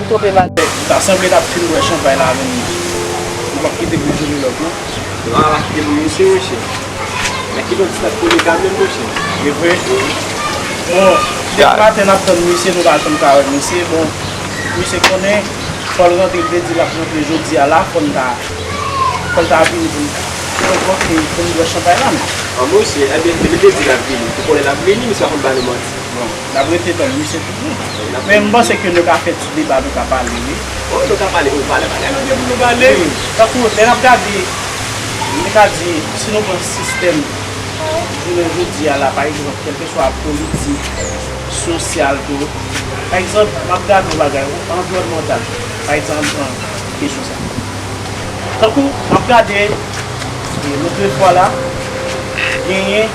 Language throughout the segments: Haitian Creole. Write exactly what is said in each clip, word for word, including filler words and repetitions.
Twonpe m ak. Ta sanble n ap fin bwè chanpay la avè m. Nou p ap kite pou Joli Love, non? Non, a va kite pou misye, monchè. Men ki lòt stat pou li ka menm, monchè? E vre? Bon, depi maten n ap tann misye, nou pa janm ka wè misye. Bon, misye konnen, fò l rantre, l te di l ap rantre jodi a la, fò n ta, fò l ta vini pou n rankontre, pou n bwè chanpay la, non? An, monchè, ebyen, depi l te di l ap vini, ou konnen l ap vini, misye pa konn ba nou manti. Bon, n ap rete tann misye toujou. Men m panse ke nou ka fè ti deba, nou ka pale, wi. Oh, nou ka pale, oh, pale, pale, nou gen pou nou pale. Wi. Tankou, lè n ap gade, nou ka di, si nou pran sistèm jounen jodi a la, pa egzanp, kèlkeswa politik, sosyal, tou. Pa egzanp, m ap gade yon bagay, anviwònmantal. Pa egzanp, m pran kesyon sa. Tankou, m ap gade, e, lòt fwa la, genyen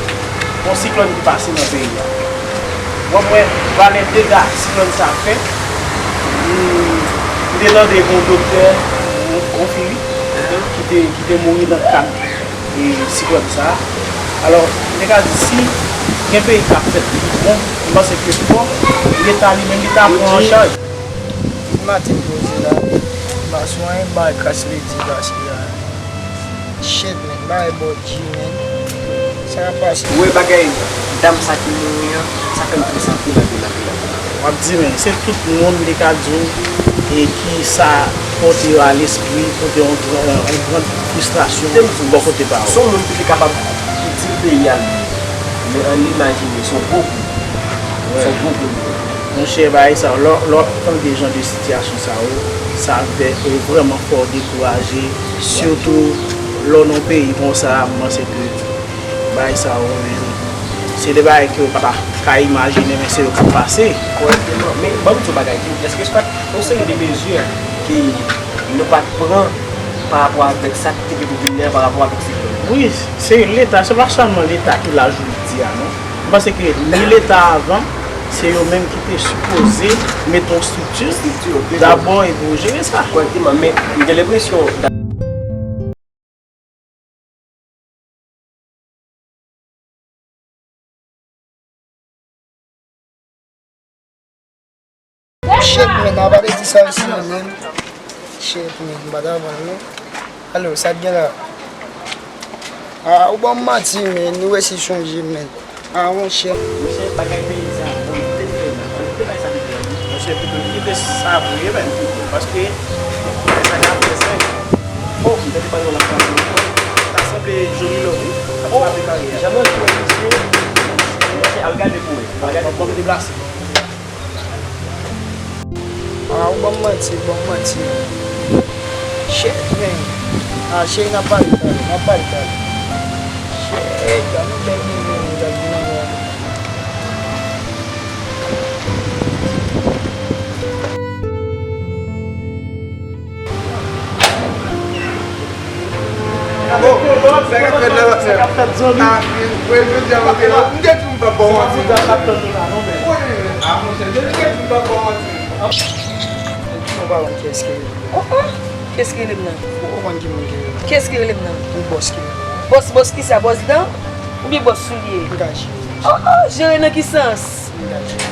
yon siklòn ki pase nan peyi a. W ap wè valè dega siklòn sa a fè. M, m te tande yon doktè, yon, yon fi, ki te, ki te mouri nan kad, e, siklòn sa a. Alò, m te ka di, si gen peyi k ap fèt pi bon, m panse ke fò Leta li menm li ta pran an chaj. Tout maten poze la, m pa sou anyen bay kras li di pase la. Shit, man, bay bò di, man. Sa k ap pase? Ou wè bagay dam sa ki mouri an, sa fè m très anpil, anpil, anpil, anpil. W ap di, men, se tout moun li ka di w, e ki sa pote yo a lespri, pote yon gran, yon gran fristrasyon bò kote pa w. Se yon moun ki te kapab itil peyi a li. Men ann imajine, se yon gwo kou. Se yon gwo kou. Monchè, bagay sa yo, lè, lè w ap tande jan de sitiyasyon sa yo, sa vè-, e vrèman fè w dekouraje, sitou lè w nan yon peyi konsa, m panse ke bagay sa yo, men, se de bagay ke w pa ka imajine, men se yo k ap pase. Kòrèkteman. Men, ban m di w bagay tou, èske se pa t yon seri de mezi ke nou pa t pran pa rapò avèk sa ki te gen pou vini an, pa rapò avèk siklòn? Wi, se Leta, se pa sèlman Leta ki la jodi a, non. M panse ke ni Leta avan, se yo menm ki te sipoze mete yon estrikti dabò epi yo jere sa. Kòrèkteman, men m gen lenpresyon Shit, man, a pa de di sa osi, man. Shit, man, m pa t avan, non. Alo, sa k gen la? Ah, ou ban m manti, man, nou resi chonje, man. Ah, monchè. Monchè, bagay peyi sa, bon, nou te fè la. Nou te bay sa nou te fè. Monchè, pito nou kite sa pou yo, men. Paske, sa ka fè senk. Oh, m tande pale w la fwa ankò. Sa sanble Joli Love, wi. Ap frape kari a. Janm nan jwe, mesye. Mesye, al gade pou wè. Al gade pou wè. Deplase. Ah, ou ban m manti, ou ban m manti. Shit, man. Ah, cheri, n ap pale talè, n ap pale talè. Shit, gade yon bèl mizik, gade yon bèl. Sa k ap fèt, zanmi? M te di m p ap ba w manti. Wi, a monchè, m te di m p ap ba w manti. Ou pa konn kiyès ki rele m nan. Oh, oh, kiyès ki rele m nan? Ou pa konn ki moun ki rele m nan. Kiyès ki rele m nan? Yon bòs ki rele m. Bòs, bòs kisa? Bòs dan? Oubyen bòs soulye? M ka jere. Oh, oh, jere nan ki sans? M ka jere.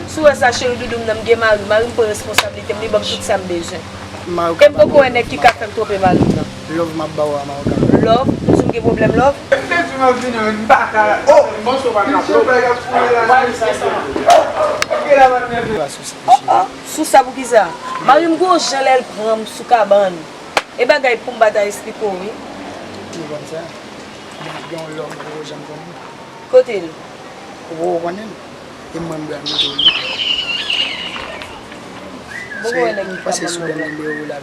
Si w wè sa, cheri doudou m nan, m gen mari. Mari m pran responsablite m, li ban m tout sa m bezwen. E m poko wè nèg ki ka fè m twonpe mari m nan. Love m ap ba w a, m a w ka. Love? M di w m gen pwoblèm love? M te di w m ap vini, men m pa ka. Oh! Misye bay ap foure la. Oh, oh, sou sa pou kisa? Mari m gon jan lè l pran m sou kabann. E bagay pou m pa ta esplike w, wi. Ou konn sa? Gen, gen yon love ou janm konnen. Kote l? Ou poko konnen l? E mwen m pral mete w li. Mwen poko wè nèg ki ka ban m love la.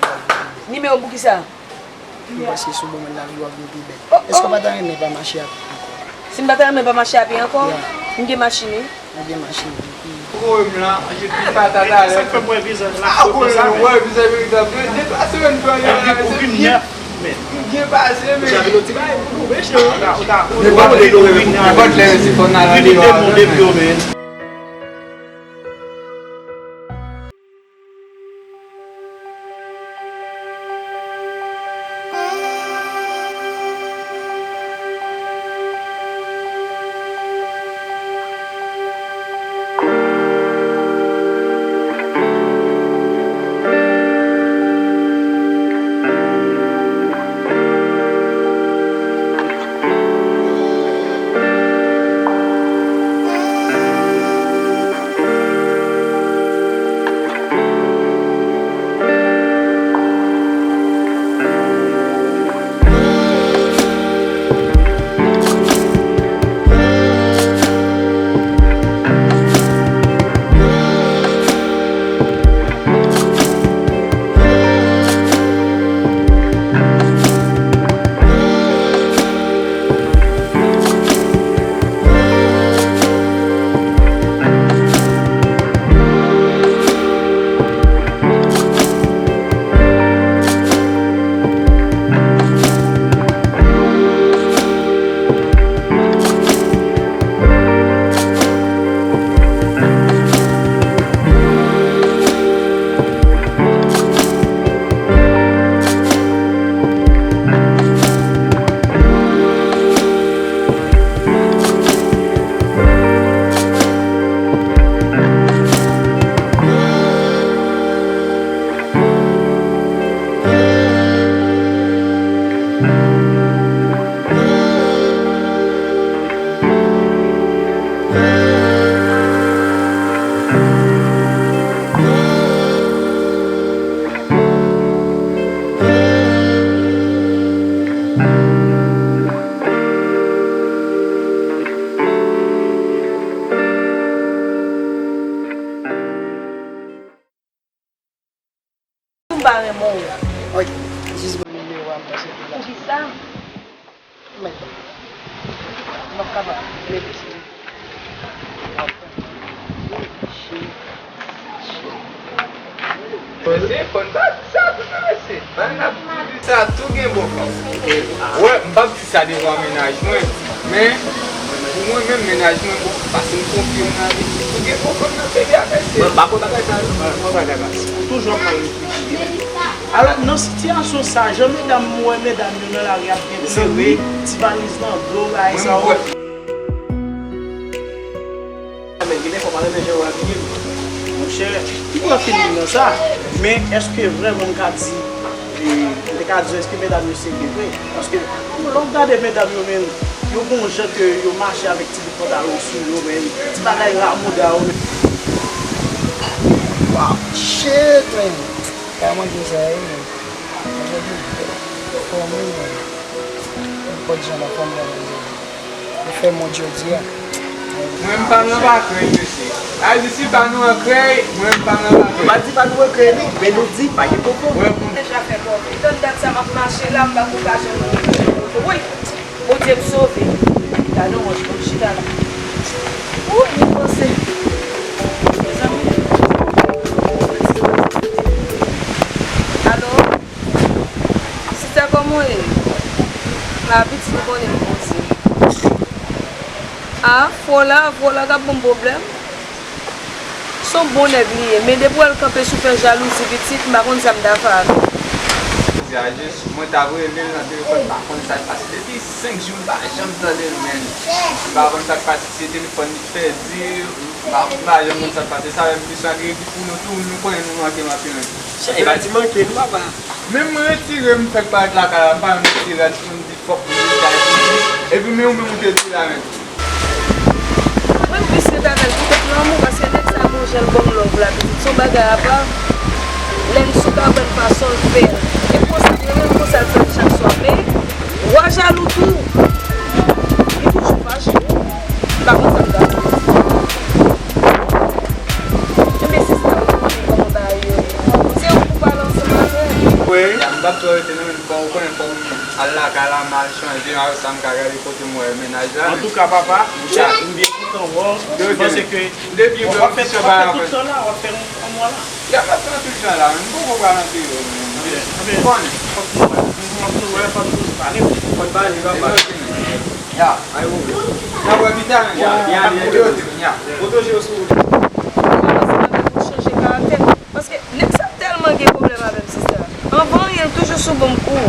Nimewo pou kisa? M panse sou bon moun lavi w ap vin pi bèl. Oh, oh. Èske w pa ta renmen pa mache a pye ankò? Si m pa ta renmen pa mache a pye ankò? Yeah. M gen machin, wi. Ou gen machin, wi. Ou voye m la, epi m pa ta talè. Sa k fè m wè vizaj la. Ah, ou konnen, wè vizaj veritab. Deplase menm, fè anyen la. Epi ou vin nèf, men. M byen pase, men. Ou ta, ou ta, ou ta. Nenpòt lè, nenpòt lè, se fò n al andeyò avè m, men. Men, m ap kapab mete. Shit. Shit. Mesye, fò n pa di sa tou non, mesye. Ban n ap di sa tou gen bon fanm. Wè, m p ap di sa devan mennaj mwen, men pou mwen menm, mennaj mwen bon, paske m konfye m nan li. Tou gen bon fanm nan peyi a, mesye. Mwen pa kwè bagay sa non. Mwen pa kwè bagay sa. Ou toujou ap mal reflechi. Alò, nan sitiyasyon sa, jan medam, m wè medam yo nan lari ap gen plere, ti valiz nan do, bagay sa yo. Men gen de fwa pa renmen jan yo abiye m. Monchè, m pran feeling nan sa, men èske vrèman m ka di, e, m te ka di èske medam yo serye vre? Paske lè w gade medam yo, men, yo gon jan ke yo mache avèk ti bout pantalon sou yo, men, ti bagay ramouda yo, men. Wow, shit, man. Kay mwen di sa, wi, man. Mwen di, fò mwen, man. Nenpòt jan nan fò mwen, man. Li fè mond jodi a. Mwen m pa nan pa krèy, mesye. Ayiti pa nou an krèy, mwen m pa nan pa krèy. Nou pa di pa nou an krèy, non, men nou di pa gen poko. Mwen pou Deja fè kòve. Tann dat sa m ap mache la, m pa gon ka jwenn yon moto. Woy! Bondye m sove. Gade yon wòch, bon, chita la. Wouy, li panse. Mezanmi. Alo? Sista, kòman w ye? A, pitit, ou konnen m poze. A, fò la, fò la k ap ban m pwoblèm. Se yon bon nèg li ye, men depi w wè l kanpe sou fè jalouzi, pitit, m pa konn sa m ta fè avè l. Jodi a jis, mwen t ap rele l nan telefòn, m pa konn sa k pase. Depi senk jou, m pa janm tande l, menn. M pa konn sa k pase, si se telefòn li t pèdi, m pa, m pa janm konn sa k pase. Sa fè m plis malgre epi pou nou tou, nou konnen nou manke m anpil, menn. Chay pa di manke nou, papa. Men m retire m fèk parèt lakay la, m pa menm retire a, m di fòk moun kay pou li. Epi men ou menm ou te di la menm. Mwen m plis ret avè l poutèt lanmou, paske nèg sa gon jan l ban m love la, pitit, se yon bagay apa. Lè n sou kabann fason l fè l. E konsa m renmen l, konsa l fè m chak swa. Men, wa jalou tou, li toujou fache. M pa konn sa m ta fè. Enben, sista, ou konnen kòman bagay yo ye. Se ou pou pale ansanm avè l. Wi. Ya, m p ap twò rete non, men fò, ou konnen fò m al lakay la, m al chanje, m al wè sa m ka gade kote m wè mennaj la. Antouka, papa, m byen kontan wè w. M panse ke w ap fè, w ap fè tout tan la, w ap fè yon, yon mwa la. Ya, m ap fè yon tout jan la, men m poko pral nan peyi w, men. Ou konnen. Fòk nou wè, fòk nou wè, fòk nou pale. Fòk pale, papa. Ya, ay, ou. N ap wè pita, men. Ya, byen ale, ya. Pwoteje w sou wout. Ou chanje karaktè. Paske nèg sa tèlman gen pwoblèm avè m, sista. Anvan anyen, l toujou sou bon kou.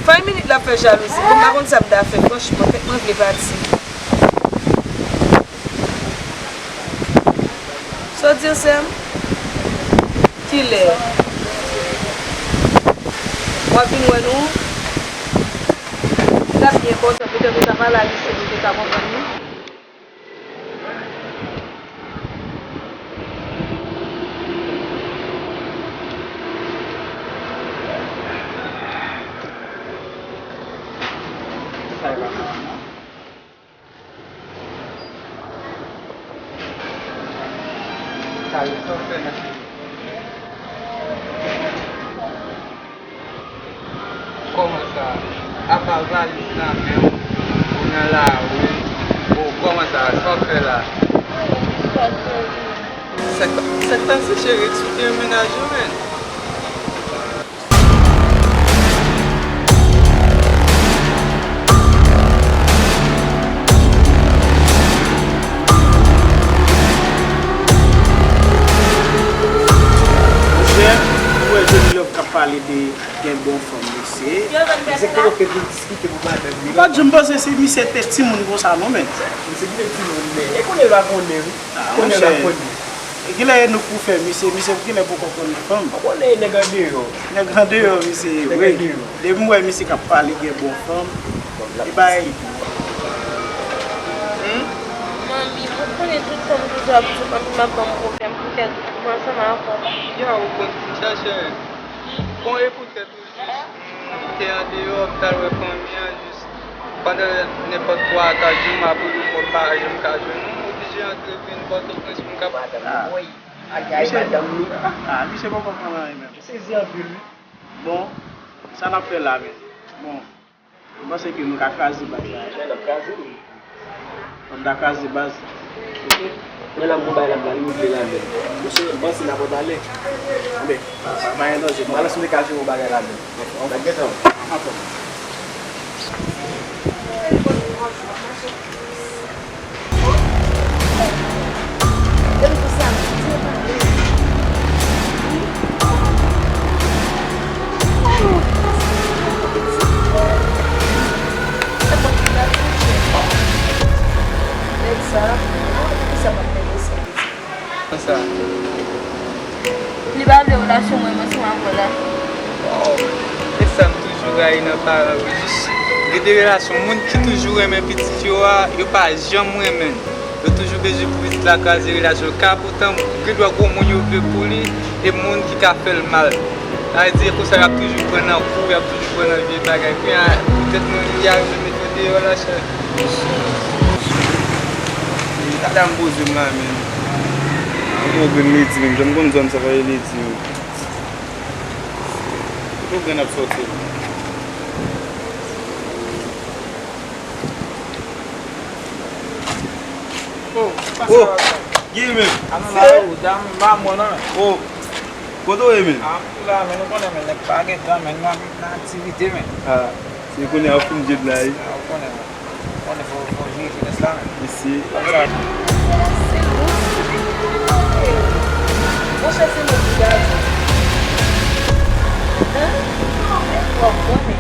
Five minutes l ap fè jalouzi. Bon, m pa konn sa m ta fè, franchman. Tèt mwen vle pati. Sa w di, sè m? Kilè? W ap vin wè nou? L ap byen kontan, petèt ou ta pale a misye pou l te ka konprann nou. Sa yo sa w fè nan figi. Kòman sa? Apa valiz nan men w, ou nan lari, o, kòman sa? Sa w fè la? Sa k, sa k pase, cheri? Eksplike m mennaj ou, menn. Monchè, ou wè Joli Love k ap pale de gen bon fanm, mesye. Misye te oke pou diskite pou madanm li. M pa t janm panse se misye te timoun konsa non, men. Misye te timoun, men. E konnen l pa konnen, wi. Ah, konnen l pa konnen. E kilè nou pou fè misye, misye pou kilè poko konn fanm? Ou konnen nèg andeyò. Nèg andeyò, misye, wi. Depi m wè misye k ap pale gen bon fanm, e bay. Manmi, ou konnen tout tan m toujou ap di w, manmi m ap ban m pwoblèm poutèt ou, m ansanm avè w. Ya, ou konn ti chache. Bon, e poutèt ou jis, m te andeyò, m t al wè fanmi an, jis pandan nenpòt twa a kat jou, m ap rele w, m pa janm ka jwenn ou, m oblije antre vin Pòtoprens pou m ka. Misye, ah, misye poko konn anyen menm. Sezi anpil, wi. Bon, sa n ap fè la menm? Bon. Mwen panse ke nou ka kraze baz la. N ap kraze l. Ann ta kraze baz. Oke. Men la m gon bagay la m pral regle la menm. Mesye, m panse n ap antre ale. Anben, pa, pa, pa gen danje. M pral antre m te ka jere yon bagay la menm. Anfòm. Anfòm. Nèg sa, poukisa m ap negosye avè l? Konsa. Li pa vle relasyon mwen, mwen sou avè l la. Waw, se sa m toujou rayi nan paran yo. Jis gen de relasyon, moun ki toujou renmen pitit yo a, yo pa janm renmen l. Yo toujou bezwen pou pitit la kraze relasyon. Ka poutan, gen dwa gwo moun yo vle pou li, e moun ki ka fè l mal. Sa vle di, e konsa y ap toujou pran nan kou, y ap toujou pran nan vye bagay. Kounye a, poutèt moun li a, yo vle met yo deyò la, chè. Gade a m poze m la, men. Mwen gen yon grenn ledi, men. Jan m konn zòn sa, fè ledi, men. Kote grenn ap sòti? Oh, oh, Guy menm. Anon la, ou dam, ba mwen non. Oh, kote w ye, men? Ah, m tou la, men, ou konnen, men, nèg pa gen tan, men, m nan aktivite, men. Ah, se kounye a w fin djed la, wi. Ah, ou konnen, men. Ou konnen, fò, fò jere jenès la, men. Mesye. Monchè, se mwen ki gade. Hein? Ou konnen, men.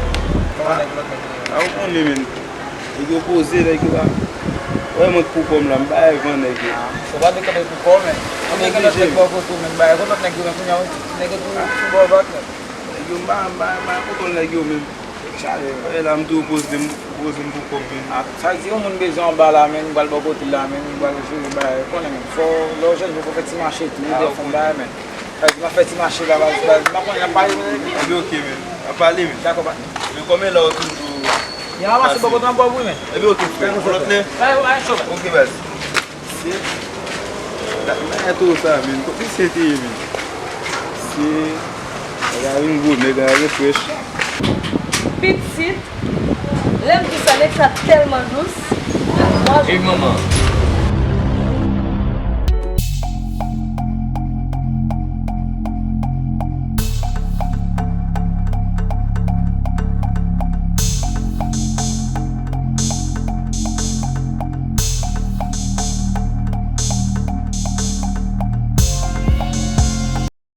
Ah, ou konnen, men. Nèg yo poze, nèg yo pa. Wè, mwen k pou kò m la, m pa van nèg yo. Ah, ou pa dwe kanpe pou kò w, men. Ou gen lòt nèg bò kote w, men, bay, gen lòt nèg yo, men, kounye a, nèg yo tou, tou bò bat, men. Nèg yo, m pa, m pa, m pa kontan nèg yo, men. Wè, la, m tou poze m, poze m pou kò m, men. Ah, sa vle di, yon moun bezwen anba la, men, m pral bò kote l la, men, m pral jere, bay, ou konnen, men. Fò, lè w jèn, fò w fè ti mache tou, dèfwa, bay, men. Sa vle di, m ap fè ti mache la, baz, baz, m pa konnen, n ap pale, men. Ebyen, oke, men. N ap pale, men. Dakò, patnè. Men kòman la, w toujou. Y a ranmase bò kote w nan bò wi, men. Ebyen, oke, frè. Yon lòt lè. Ay, ay, cho, men. Oke, baz. Se, men tou sa, men. Kot misye te ye, men? Se, nèg la vin gwo, nèg la refresh. Pitit, lè m di sa, nèg sa tèlman dous. Ey, manman.